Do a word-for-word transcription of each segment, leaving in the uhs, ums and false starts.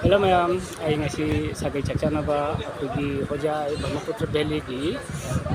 Hello ꯃꯌꯥꯝ, ꯑꯩ ꯉꯁꯤ ꯁꯥꯒꯩ ꯆꯥꯛ ꯆꯥꯅꯕ ꯑꯩꯈꯣꯏꯒꯤ ꯍꯣꯖꯥꯏ ꯕ꯭ꯔꯍꯃꯄꯨꯇ꯭ꯔ ꯚꯦꯂꯤꯒꯤ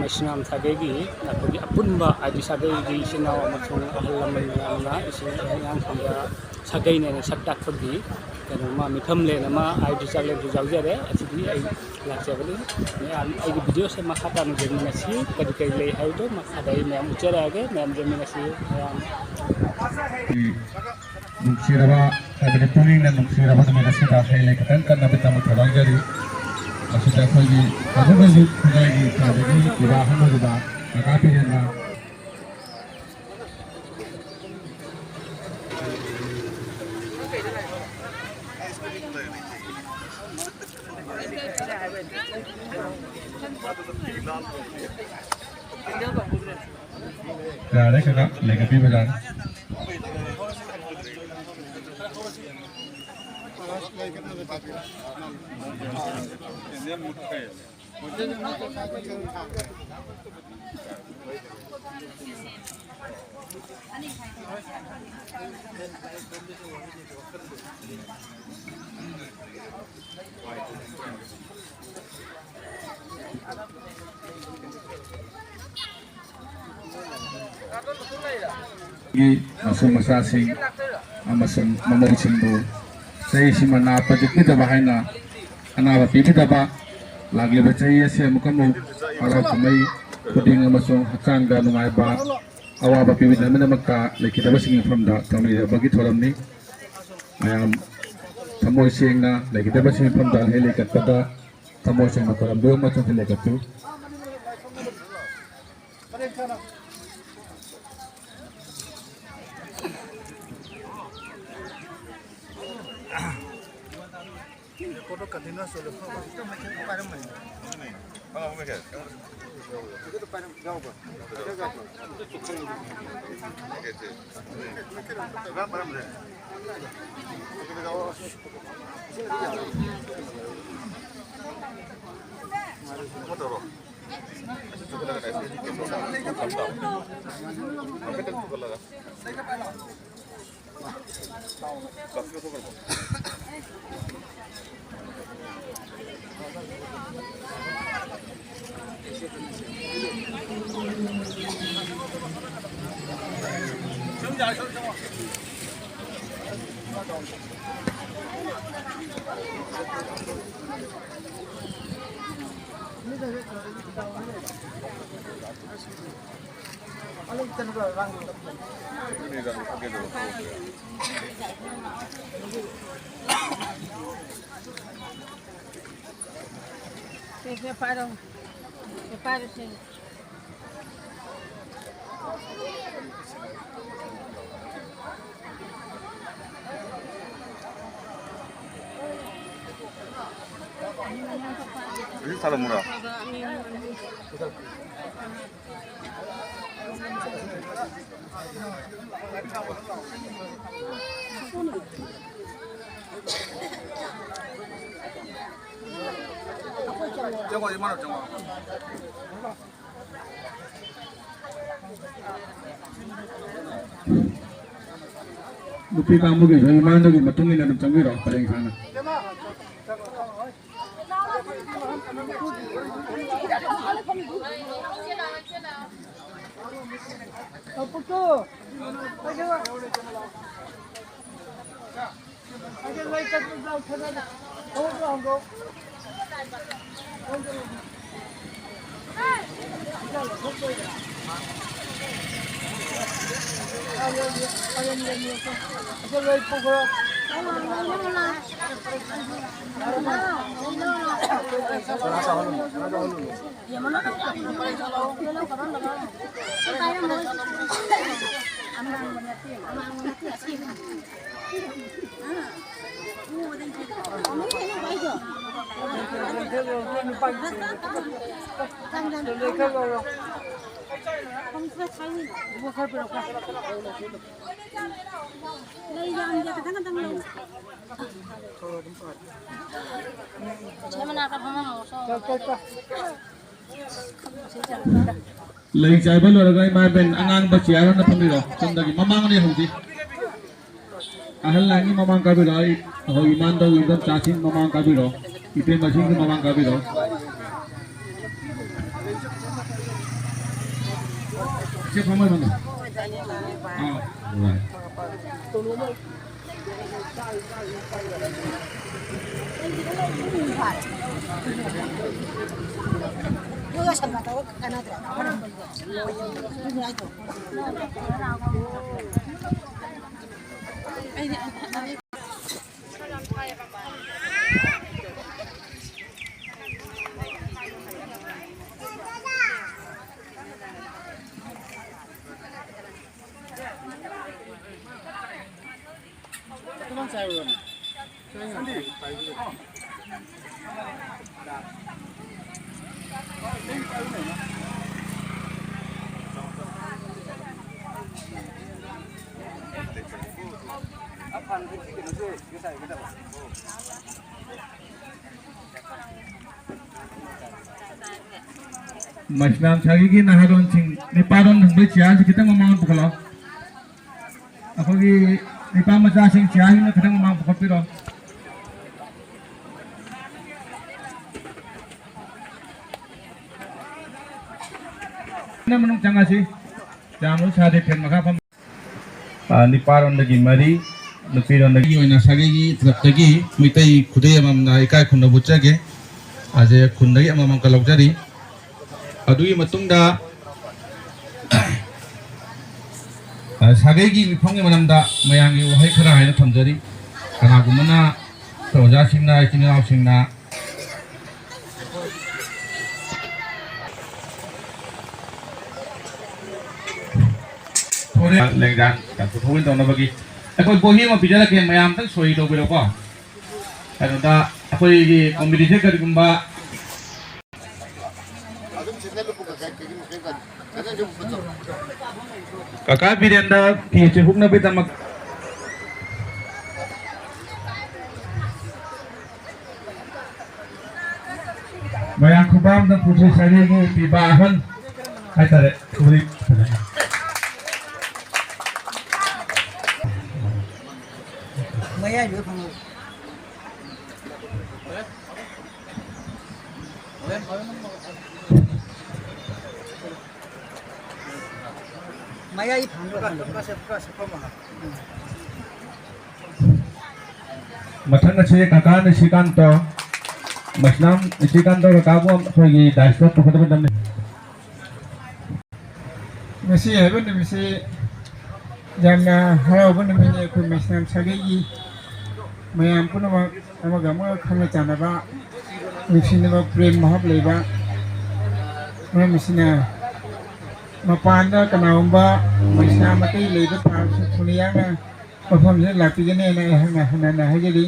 ꯃꯩꯁꯅꯥꯝ ꯁꯥꯒꯩꯒꯤ ꯑꯩꯈꯣꯏꯒꯤ ꯑꯄꯨꯟꯕ ꯍꯥꯏꯗꯤ ꯁꯥꯒꯩꯒꯤ ꯏꯆꯤꯟ ꯏꯅꯥꯎ ꯑꯃꯁꯨꯡ ꯑꯍꯜ ꯂꯃꯟ ꯃꯌꯥꯝꯅ ꯏꯆꯤꯟ ꯏꯅꯥꯎ ꯁꯥꯒꯩꯅꯦꯅ ꯁꯛ ꯇꯥꯛꯄꯒꯤ ꯀꯩꯅꯣꯃ ꯃꯤꯐꯝ ꯂꯦꯟ ꯑꯃ ꯍꯥꯏꯗꯤ ꯆꯥꯛꯂꯦꯟꯁꯨ ꯌꯥꯎꯖꯔꯦ꯫ ꯑꯁꯤꯗꯤ ꯑꯩ ꯂꯥꯛꯆꯕꯅꯤ꯫ ꯃꯌꯥꯝ ꯑꯩꯒꯤ ꯚꯤꯗꯤꯑꯣꯁꯦ ꯃꯈꯥ ꯇꯥꯅ ꯌꯦꯡꯃꯤꯟꯅꯁꯤ꯫ ꯀꯔꯤ ꯀꯔꯤ ꯂꯩ ꯍꯥꯏꯕꯗꯣ ꯃꯈꯥꯗ ꯑꯩ ꯃꯌꯥꯝ ꯎꯠꯆꯔꯛꯑꯒꯦ꯫ ꯃꯌꯥꯝ ꯌꯦꯡꯃꯤꯟꯅꯁꯤ꯫ ꯃꯌꯥꯝ ꯅꯨꯡꯁꯤꯔꯕ, ꯍꯥꯏꯕꯗꯤ ꯄꯨꯛꯅꯤꯡꯅ ꯅꯨꯡꯁꯤꯔꯕ ꯅꯨꯃꯤꯠ ꯑꯁꯤꯗ ꯍꯩ ꯂꯩ ꯈꯤꯇꯪ ꯀꯠꯅꯕꯒꯤꯗꯃꯛ ꯊꯧꯔꯥꯡꯖꯔꯤ꯫ ꯃꯁꯤꯗ ꯑꯩꯈꯣꯏꯒꯤ ꯍꯧꯖꯤꯛ ꯍꯧꯖꯤꯛ ꯈꯨꯟꯖꯥꯒꯤ ꯈ꯭ꯋꯥꯏꯗꯒꯤ ꯄꯤꯕꯥ ꯍꯧꯅꯔꯤꯕ ꯀꯀꯥ ꯕꯤꯔꯦꯟꯅ ꯌꯥꯔꯦ ꯀꯀꯥ, ꯂꯩꯈꯠꯄꯤꯕ ꯌꯥꯔꯦ꯫ ꯒꯤ ꯃꯁꯨ ꯃꯆꯥꯁꯤꯡ ꯑꯃꯁꯨꯡ ꯃꯃꯧꯁꯤꯡꯕꯨ ꯆꯍꯤꯁꯤꯃ ꯅꯥ ꯄꯟꯖꯈꯤꯗꯕ ꯍꯥꯏꯅ ꯑꯅꯥꯕ ꯄꯤꯕꯤꯗꯕ, ꯂꯥꯛꯂꯤꯕ ꯆꯍꯤ ꯑꯁꯤ ꯑꯃꯨꯛꯀ ꯑꯃꯨꯛ ꯍꯔꯥꯎ ꯀꯨꯝꯍꯩ ꯈꯨꯗꯤꯡ ꯑꯃꯁꯨꯡ ꯍꯛꯆꯥꯡꯗ ꯅꯨꯡꯉꯥꯏꯕ ꯑꯋꯥꯕ ꯄꯤꯕꯤꯗꯅꯕꯒꯤꯗꯃꯛꯇ ꯂꯩꯈꯤꯗꯕꯁꯤꯡꯒꯤ ꯃꯐꯝꯗ ꯊꯧꯅꯤꯖꯕꯒꯤ ꯊꯧꯔꯝꯅꯤ꯫ ꯃꯌꯥꯝ ꯊꯃꯣꯏ ꯁꯦꯡꯅ ꯂꯩꯈꯤꯗꯕꯁꯤꯡꯒꯤ ꯃꯐꯝꯗ ꯍꯩ ꯂꯩ ꯀꯠꯄꯗ ꯊꯃꯣꯏ ꯁꯦꯡꯅ ꯈꯣꯏꯔꯝꯕꯤꯌꯨ ꯑꯃꯁꯨꯡ ꯍꯩ ꯂꯩ ꯀꯠꯄꯤꯌꯨ꯫ ꯁꯦ, ꯁꯦ, ꯄꯥꯏꯔꯣ꯫ ꯁꯦ, ꯄꯥꯏꯔꯣ, ꯁꯦ꯫ ꯍꯧꯖꯤꯛ ꯊꯥꯔꯝꯃꯨꯔꯣ? ꯅꯨꯄꯤ ꯀꯥꯡꯕꯨꯒꯤꯁꯨ ꯃꯥꯡꯗꯨꯒꯤ ꯃꯇꯨꯡ ꯏꯟꯅ ꯑꯗꯨꯝ ꯆꯪꯕꯤꯔꯣ ꯄꯔꯦꯡ ꯁꯥꯅ꯫ ꯂꯩ ꯆꯥꯏꯕ ꯂꯣꯏꯔꯒ ꯏꯃꯥ ꯏꯕꯦꯟ ꯑꯉꯥꯡꯕ ꯆꯤꯌꯥꯔ ꯑꯃꯗ ꯐꯝꯕꯤꯔꯣ꯫ ꯁꯣꯝꯗꯒꯤ ꯃꯃꯥꯡꯗꯒꯤ ꯍꯧꯁꯤ꯫ ꯑꯍꯜ ꯂꯥꯏꯒꯤ ꯃꯃꯥꯡ ꯀꯥꯕꯤꯔꯣ꯫ ꯑꯩ ꯑꯩꯈꯣꯏ ꯏꯃꯥꯟꯗꯧ ꯏꯟꯗꯣꯝꯆꯥꯁꯤꯡ ꯃꯃꯥꯡ ꯀꯥꯕꯤꯔꯣ꯫ ꯏꯇꯩꯃꯁꯤꯡꯒꯤ ꯃꯃꯥꯡ ꯀꯥꯕꯤꯔꯣ꯫ ꯁꯤ ꯐꯝꯃꯣ, ꯐꯝꯃꯣ꯫ ꯑꯥ, ꯅꯨꯡꯉꯥꯏ꯫ ꯃꯁꯤꯅꯥꯝ ꯁꯥꯒꯩꯒꯤ ꯅꯍꯥꯔꯣꯟꯁꯤꯡ ꯅꯤꯄꯥꯔꯣꯟ ꯍꯨꯝꯕꯩ ꯆꯤꯌꯥꯔꯁꯤ ꯈꯤꯇꯪ ꯃꯃꯥꯡ ꯄꯨꯈꯠꯂꯛꯑꯣ꯫ ꯑꯩꯈꯣꯏꯒꯤ ꯅꯤꯄꯥ ꯃꯆꯥꯁꯤꯡ ꯆꯤꯌꯥꯔꯁꯤꯡꯅ ꯈꯤꯇꯪ ꯃꯃꯥꯡ ꯄꯨꯈꯠꯄꯤꯔꯣ꯫ ꯃꯅꯨꯡ ꯆꯪꯉꯁꯤ꯫ ꯌꯥꯝꯅ ꯁꯥꯗꯦ, ꯐꯦꯟ ꯃꯈꯥ ꯐꯝ꯫ ꯑ, ꯅꯤꯄꯥꯔꯣꯝꯗꯒꯤ ꯃꯔꯤ, ꯅꯨꯄꯤꯔꯣꯝꯗꯒꯤ ꯑꯣꯏꯅ ꯁꯥꯒꯩꯒꯤ ꯇꯔꯞꯇꯒꯤ ꯃꯩꯇꯩ ꯈꯨꯗꯩ ꯑꯃꯃꯝꯅ ꯏꯀꯥꯏ ꯈꯨꯝꯅꯕ ꯎꯠꯆꯒꯦ꯫ ꯑꯁꯦ ꯈꯨꯟꯗꯒꯤ ꯑꯃꯃꯝꯀ ꯂꯧꯖꯔꯤ꯫ ꯑꯗꯨꯒꯤ ꯃꯇꯨꯡꯗ, ꯑ, ꯁꯥꯒꯩꯒꯤ ꯃꯤꯐꯝꯒꯤ ꯃꯔꯝꯗ ꯃꯌꯥꯝꯒꯤ ꯋꯥꯍꯩ ꯈꯔ ꯍꯥꯏꯅ ꯊꯝꯖꯔꯤ꯫ ꯀꯅꯥꯒꯨꯝꯕꯅ ꯑꯣꯖꯥꯁꯤꯡꯅ, ꯏꯆꯤꯟ ꯏꯅꯥꯎꯁꯤꯡꯅ ꯍꯣꯔꯦꯟ ꯂꯦꯡꯖꯥꯟ ꯄꯨꯊꯣꯛ ꯇꯧꯅꯕꯒꯤ ꯑꯩꯈꯣꯏ ꯕꯣꯍꯤ ꯑꯃ ꯄꯤꯖꯔꯛꯀꯦ, ꯃꯌꯥꯝ ꯑꯝꯇꯪ ꯁꯣꯏ ꯇꯧꯕꯤꯔꯣꯀꯣ꯫ ꯀꯩꯅꯣꯗ ꯑꯩꯈꯣꯏꯒꯤ ꯀꯣꯝꯄꯤꯇꯤꯁꯟ ꯀꯔꯤꯒꯨꯝꯕ ꯀꯀꯥ ꯕꯤꯔꯦꯟꯗ ꯐꯤꯁꯦ ꯍꯨꯛꯅꯕꯒꯤꯗꯃꯛ ꯃꯌꯥꯝ ꯈꯨꯕꯥꯝꯗ ꯄꯨꯊꯣꯛ ꯁꯥꯒꯩꯒꯤ ꯄꯤꯕ ꯑꯍꯟ ꯍꯥꯏꯇꯥꯔꯦ꯫ ꯎꯔꯤ ꯐꯖꯅ꯫ ꯃꯌꯥꯏꯗꯨꯗ ꯐꯪꯍꯧ꯫ ꯃꯌꯥꯏ ꯐꯪꯕ ꯀꯥꯟꯗ꯫ ꯃꯊꯪ ꯑꯁꯤ ꯀꯀꯥ ꯅꯤꯁꯤꯀꯥꯟꯇ꯫ ꯃꯁꯅꯥꯝ ꯁ꯭ꯔꯤꯀꯥꯟꯇ ꯀꯥꯀꯥꯕꯨ ꯑꯩꯈꯣꯏꯒꯤ dais ꯇ ꯄꯨꯈꯠꯀꯗꯕꯅꯤ꯫ ꯉꯁꯤ ꯍꯥꯏꯕ ꯅꯨꯃꯤꯠꯁꯤ ꯌꯥꯝꯅ ꯍꯔꯥꯎꯕ ꯅꯨꯃꯤꯠꯅꯤ꯫ ꯑꯩꯈꯣꯏ ꯃꯁꯅꯥꯝ ꯁꯥꯒꯩꯒꯤ ꯃꯌꯥꯝ ꯄꯨꯝꯅꯃꯛ ꯑꯃꯒ ꯑꯃꯒ ꯈꯪꯅ ꯆꯥꯟꯅꯕ, ꯅꯨꯡꯁꯤꯅꯕ, ꯄ꯭ꯔꯦꯝ ꯚꯥꯕ ꯂꯩꯕ, ꯃꯔꯝ ꯑꯁꯤꯅ ꯃꯄꯥꯟꯗ ꯀꯅꯥꯒꯨꯝꯕ ꯃꯁꯅꯥꯝ ꯑꯇꯩ ꯂꯩꯕ ꯇꯥꯔꯁꯨ ꯊꯨꯅ ꯌꯥꯡꯅ ꯃꯐꯝꯁꯤꯗ ꯂꯥꯛꯄꯤꯒꯅꯤ ꯍꯥꯏꯅ ꯑꯩꯍꯥꯛꯅ ꯍꯟꯅ ꯍꯟꯅ ꯍꯥꯏꯖꯔꯤ꯫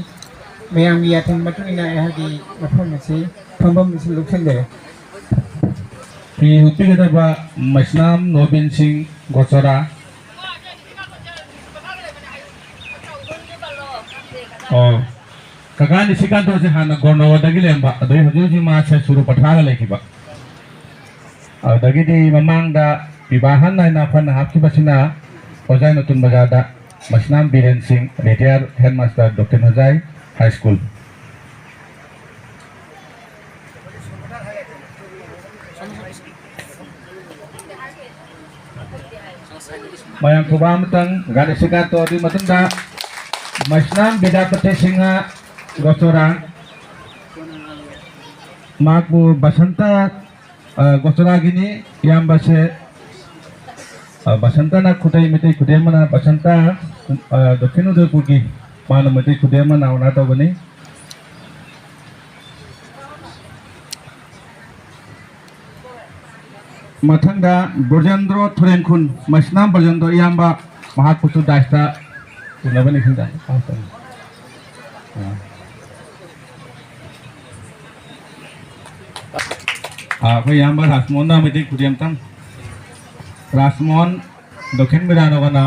ꯃꯌꯥꯝꯒꯤ ꯌꯥꯊꯪ ꯃꯇꯨꯡ ꯏꯟꯅ ꯑꯩꯍꯥꯛꯀꯤ ꯃꯐꯝ ꯑꯁꯤ, ꯐꯝꯐꯝ ꯑꯁꯤ ꯂꯧꯁꯤꯟꯖꯔꯦ꯫ ꯐꯤ ꯍꯨꯠꯄꯤꯒꯗꯕ ꯃꯩꯁꯅꯥꯝ ꯅꯣꯕꯤꯟ ꯁꯤꯡ ꯒꯣꯆꯣꯔꯥ꯫ ꯑꯣ, ꯀꯀꯥ ꯅꯤꯁꯤꯀꯥꯟꯇꯁꯦ ꯍꯥꯟꯅ ꯒꯣꯔꯅꯣꯋꯥꯗꯒꯤ ꯂꯩꯔꯝꯕ, ꯑꯗꯩ ꯍꯧꯖꯤꯛ ꯍꯧꯖꯤꯛ ꯃꯥꯁꯦ ꯁꯨꯔꯨꯄꯊꯥꯔꯗ ꯂꯩꯈꯤꯕ꯫ ꯑꯗꯨꯗꯒꯤꯗꯤ ꯃꯃꯥꯡꯗ ꯄꯤꯕꯥꯍꯟ ꯍꯥꯏꯅ ꯑꯩꯈꯣꯏꯅ ꯍꯥꯞꯈꯤꯕꯁꯤꯅ ꯑꯣꯖꯥ ꯅꯨꯇꯨꯟ ꯕꯖꯥꯔꯗ ꯃꯁꯅꯥꯝ ꯕꯤꯔꯦꯟ ꯁꯤꯡ, retired headmaster, ꯗꯣꯀꯤꯟ ꯍꯣꯖꯥꯏ high school꯫ ꯃꯌꯥꯝ ꯈꯨꯕꯥꯛ ꯑꯃꯇꯪ ꯒꯥꯔꯤ ꯁꯤꯀꯥ ꯇꯧꯔꯕ ꯃꯇꯨꯡꯗ ꯃꯁꯅꯥꯝ ꯕꯤꯗ꯭ꯌꯥꯄꯇꯤ ꯁꯤꯡꯍ ꯒꯣꯆꯣꯔꯥ, ꯃꯍꯥꯛꯄꯨ ꯕꯁꯟꯇ ꯑ, ꯒꯣꯆꯣꯔꯥꯒꯤꯅꯤ, ꯏꯌꯥꯝꯕꯁꯦ, ꯑ, ꯕꯁꯟꯇꯅ ꯈꯨꯗꯩ, ꯃꯩꯇꯩ ꯈꯨꯗꯩ ꯑꯃꯅ, ꯕꯁꯟꯇ, ꯑ, ꯗꯛꯈꯤꯟ ꯎꯗꯩꯄꯨꯔꯒꯤ, ꯃꯥꯅ ꯃꯩꯇꯩ ꯈꯨꯗꯩ ꯑꯃ ꯅꯥꯎꯅ ꯇꯧꯒꯅꯤ꯫ ꯃꯊꯪꯗ ꯕ꯭ꯔꯖꯦꯟꯗ꯭ꯔꯣ ꯊꯣꯔꯦꯟꯈꯨꯟ, ꯃꯁꯅꯥꯝ ꯕ꯭ꯔꯖꯦꯟꯗ꯭ꯔꯣ ꯏꯌꯥꯝꯕ, ꯃꯍꯥꯛꯄꯨꯁꯨ dais ꯇ ꯎꯅꯕ ꯅꯤꯡꯁꯤꯡꯖꯔꯤ꯫ ꯑ, ꯑꯩꯈꯣꯏ ꯏꯌꯥꯝꯕ ꯔꯥꯖꯃꯣꯍꯟꯅ ꯃꯩꯇꯩ ꯈꯨꯗꯩ ꯑꯝꯇꯪ꯫ ꯔꯥꯖꯃꯣꯍꯟ ꯗꯈꯤꯟ ꯕꯤꯗ꯭ꯌꯥꯅꯒꯔꯅ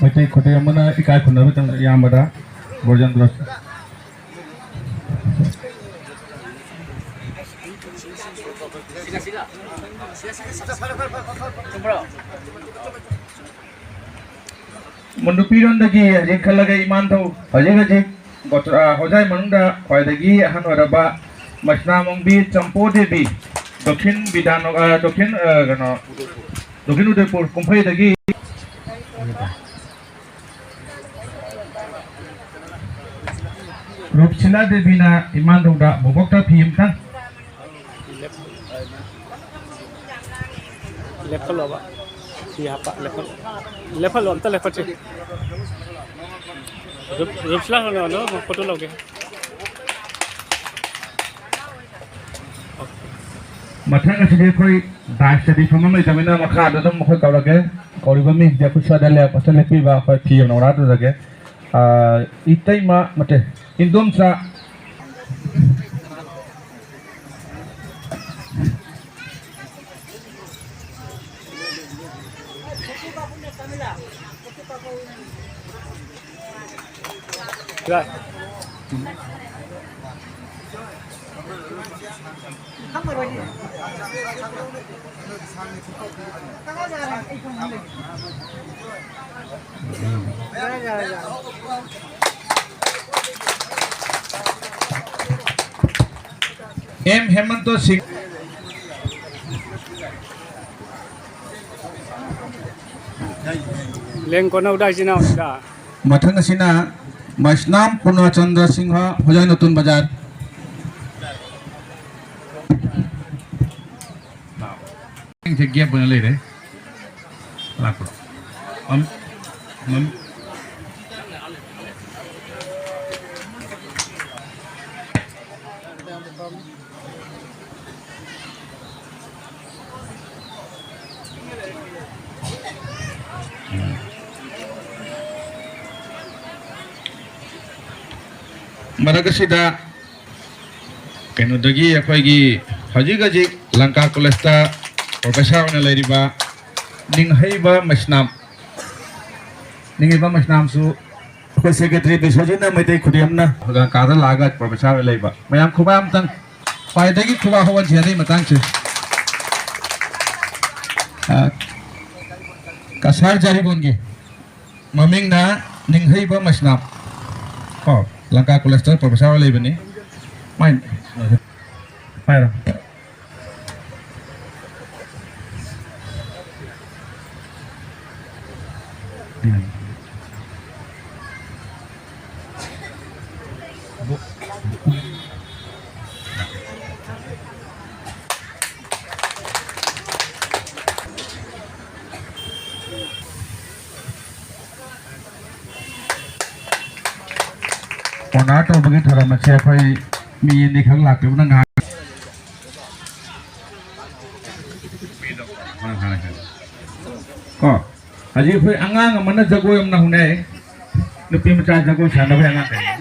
ꯃꯩꯇꯩ ꯈꯨꯗꯩ ꯑꯃꯅ ꯏꯀꯥꯏ ꯈꯨꯝꯅꯕ ꯇꯧꯖ-, ꯏꯌꯥꯝꯕꯗ ꯕ꯭ꯔꯖꯦꯟꯗ꯭ꯔꯣ꯫ ꯃꯨꯟꯗꯨꯄꯤꯔꯣꯝꯗꯒꯤ ꯍꯧꯖꯤꯛ ꯈꯜꯂꯒ ꯏꯃꯥꯟꯊꯧ ꯍꯧꯖꯤꯛ ꯍꯧꯖꯤꯛ ꯒꯣꯇ꯭ꯔ-, ꯑ, ꯍꯣꯖꯥꯏ ꯃꯅꯨꯡꯗ ꯈ꯭ꯋꯥꯏꯗꯒꯤ ꯑꯍꯟ ꯑꯣꯏꯔꯕ ꯃꯁꯅꯥꯃꯣꯡꯕꯤ ꯆꯝꯄꯣ ꯗꯦꯕꯤ, ꯗꯈꯤꯟ ꯕꯤꯗ꯭ꯌꯥꯅ-, ꯑ, ꯗꯈꯤꯟ, ꯑ, ꯀꯩꯅꯣ, ꯗꯈꯤꯟ ꯎꯗꯩꯄꯨꯔ ꯀꯨꯝꯐꯩꯗꯒꯤ ꯔꯨꯞꯁꯤꯂꯥ ꯗꯦꯕꯤꯅ ꯏꯃꯥꯟꯗꯧꯗ ꯕꯣꯕꯣꯛꯇ ꯐꯤ ꯑꯃꯇꯪ꯫ ꯂꯦꯞ-, ꯂꯦꯞꯈꯠꯂꯣꯕ꯫ ꯐꯤ ꯍꯥꯞꯄ, ꯂꯦꯞꯈꯠꯂꯣ꯫ ꯂꯦꯞꯈꯠꯂꯣ, ꯑꯝꯇ ꯂꯦꯞꯈꯠꯁꯤ꯫ ꯔꯨꯞ-, ꯔꯨꯞꯁꯤꯂꯥ, ꯍꯜꯂꯣ, ꯍꯜꯂꯣ, ꯐꯣꯇꯣ ꯂꯧꯒꯦ꯫ ꯃꯊꯪ ꯑꯁꯤꯗꯤ ꯑꯩꯈꯣꯏ ꯗꯥꯏꯁꯇꯗꯤ ꯐꯝꯐꯝ ꯂꯩꯇꯕꯅꯤꯅ ꯃꯈꯥꯗ ꯑꯗꯨꯝ ꯑꯩꯈꯣꯏ ꯀꯧꯔꯒꯦ꯫ ꯀꯧꯔꯤꯕ ꯃꯤꯁꯤꯡꯁꯦ ꯑꯩꯈꯣꯏ ꯁ꯭ꯋꯥꯏꯗ ꯂꯦꯞ-, ꯑꯁꯤꯗ ꯂꯦꯞꯄꯤꯕ ꯑꯩꯈꯣꯏ ꯐꯤ ꯌꯣꯟꯕ ꯅꯧꯔꯥꯗꯨꯗꯒꯤ, ꯑꯥ, ꯏꯇꯩꯃ, ꯅꯠꯇꯦ, ꯏꯟꯗꯣꯝꯆꯥ꯫ ꯑꯦꯝ ꯍꯦꯃꯟꯇ ꯁꯤꯡ꯫ ꯂꯦꯡ ꯀꯣꯅꯧꯗ ꯏꯆꯤꯟ ꯏꯅꯥꯎꯅꯤꯗ꯫ ꯃꯊꯪ ꯑꯁꯤꯅ ꯃꯩꯁꯅꯥꯝ ꯄꯨꯔꯅꯆꯟꯗ꯭ꯔ ꯁꯤꯡꯍ, ꯍꯣꯖꯥꯏ ꯅꯇꯨꯟ ꯕꯖꯥꯔ꯫ ꯁꯦ ꯒꯦꯞ ꯑꯣꯏꯅ ꯂꯩꯔꯦ꯫ ꯂꯥꯛꯄ꯭ꯔꯣ? ꯑꯝ-, ꯑꯝ-, ꯃꯔꯛ ꯑꯁꯤꯗ ꯀꯩꯅꯣꯗꯒꯤ ꯑꯩꯈꯣꯏꯒꯤ ꯍꯧꯖꯤꯛ ꯍꯧꯖꯤꯛ ꯂꯪꯀꯥ ꯀꯣꯂꯦꯖꯇ ꯄ꯭ꯔꯣꯐꯦꯁꯔ ꯑꯣꯏꯅ ꯂꯩꯔꯤꯕ ꯅꯤꯡꯍꯩꯕ ꯃꯩꯁꯅꯥꯝ, ꯅꯤꯡꯍꯩꯕ ꯃꯩꯁꯅꯥꯝꯁꯨ ꯑꯩꯈꯣꯏ ꯁꯦꯀ꯭ꯔꯦꯇꯔꯤ ꯕꯤꯁ꯭ꯋꯖꯤꯠꯅ ꯃꯩꯇꯩ ꯈꯨꯗꯦꯝꯅ ꯂꯪꯀꯥꯗ ꯂꯥꯛꯑꯒ ꯄ꯭ꯔꯣꯐꯦꯁꯔ ꯑꯣꯏꯅ ꯂꯩꯕ꯫ ꯃꯌꯥꯝ ꯈꯨꯕꯥꯛ ꯑꯝꯇꯪ, ꯈ꯭ꯋꯥꯏꯗꯒꯤ ꯈꯨꯕꯥꯛ ꯍꯧꯍꯟꯁꯤ ꯑꯗꯨꯒꯤ ꯃꯇꯥꯡꯁꯦ꯫ ꯑ, ꯀꯁꯥꯔ ꯖꯥꯔꯤꯒꯣꯟꯒꯤ ꯃꯃꯤꯡꯅ ꯅꯤꯡꯍꯩꯕ ꯃꯩꯁꯅꯥꯝ꯫ ꯀꯣ, ꯂꯪꯀꯥ ꯀꯣꯂꯦꯖꯇ ꯄ꯭ꯔꯣꯐꯦꯁꯔ ꯑꯣꯏꯅ ꯂꯩꯕꯅꯤ꯫ ꯃꯥꯏ, ꯄꯥꯏꯔꯣ꯫ ꯎꯝ꯫ ꯑꯣꯅꯔ ꯇꯧꯕꯒꯤ ꯊꯧꯔꯝ ꯑꯁꯤ ꯑꯩꯈꯣꯏ ꯃꯤ ꯑꯅꯤꯈꯛ ꯂꯥꯛꯄꯤꯕꯅ ꯉꯥꯏꯍꯥꯛ ꯀꯣ, ꯍꯧꯖꯤꯛ ꯑꯩꯈꯣꯏ ꯑꯉꯥꯡ ꯑꯃꯅ ꯖꯒꯣꯏ ꯑꯃꯅ ꯍꯧꯅꯩ꯫ ꯅꯨꯄꯤ ꯃꯆꯥ ꯖꯒꯣꯏ ꯁꯥꯟꯅꯕ ꯑꯉꯥꯡ ꯀꯩꯅꯣ꯫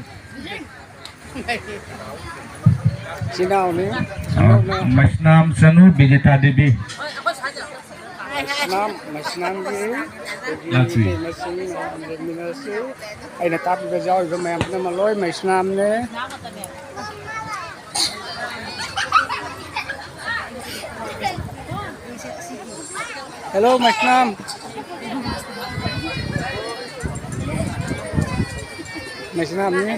ꯏꯆꯤꯟ ꯏꯅꯥꯎꯅꯤ꯫ ꯑ, ꯃꯩꯁꯅꯥꯝ ꯆꯅꯨ ꯕꯤꯖꯤꯇꯥ ꯗꯦꯕꯤ꯫ ꯃꯩꯁꯅꯥꯝ, ꯃꯩꯁꯅꯥꯝꯒꯤ ꯂꯥꯛꯄꯤ꯫ ꯃꯌꯥꯝ ꯌꯦꯡꯃꯤꯟꯅꯔꯁꯤ꯫ ꯑꯩꯅ ꯀꯥꯞꯄꯤꯕ ꯌꯥꯎꯔꯤꯕ ꯃꯌꯥꯝ ꯄꯨꯝꯅꯃꯛ ꯂꯣꯏ ꯃꯩꯁꯅꯥꯝꯅꯦ꯫ Hello, ꯃꯩꯁꯅꯥꯝ꯫ ꯃꯩꯁꯅꯥꯝꯅꯤ꯫